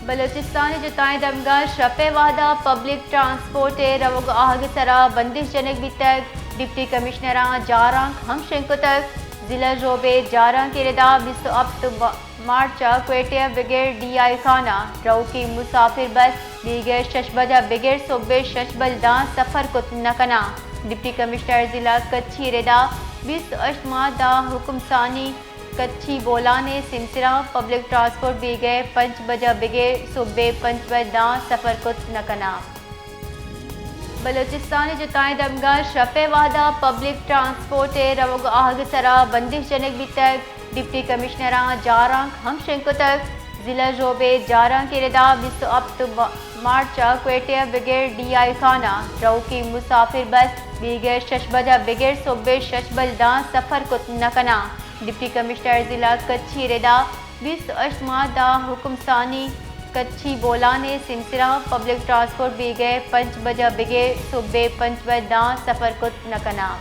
بلوچستان ءِ جتائیں دمگاں شپ ءِ وہدا پبلک ٹرانسپورٹ ءِ روگ ءُ آہگ ءِ سرا بندش جنگ بیتگ، ڈپٹی کمشنراں جارانک ہم شنگ کتگ۔ ضلع ژوب ءِ جارانک ءِ ردا بیست ءُ ہپت مارچ ءَ کوئٹہ ءَ بگر ڈی آئی خان ءَ روکی مسافر بس بیگہ شش بج ءَ بگر صبح شش بج داں سفر کت نہ کناں۔ ڈپٹی کمشنر ضلع کچھی ءِ ردا بیست ءُ ہشت مارچ ءَ حکم ثانی کچھی بولان ءِ سنسراں پبلک ٹرانسپورٹ بیگہ پنچ بج ءَ بگر صبح پنچ بج داں سفر کت نہ کناں۔ بلوچستان ءِ جتائیں دمگاں شپ ءِ وہدا پبلک ٹرانسپورٹ ءِ روگ ءُ آہگ ءِ سرا بندش جنگ بیتگ، ڈپٹی کمشنراں جارانک ہم شنگ کتگ۔ ضلع ژوب ءِ جارانک ءِ ردا بیست ءُ ہپت مارچ ءَ کوئٹہ ءَ بگر ڈی آئی خان ءَ روکی مسافر بس بیگہ شش بج ءَ بگر صبح شش بج داں سفر کت نہ کناں۔ ڈپٹی کمشنر ضلع کچھی ءِ ردا بیست ءُ ہشت مارچ ءَ حکم ثانی کچھی بولان ءِ سنسراں پبلک ٹرانسپورٹ بیگہ پنچ بج ءَ بگر صبح پنچ بج داں سفر کت نہ کناں۔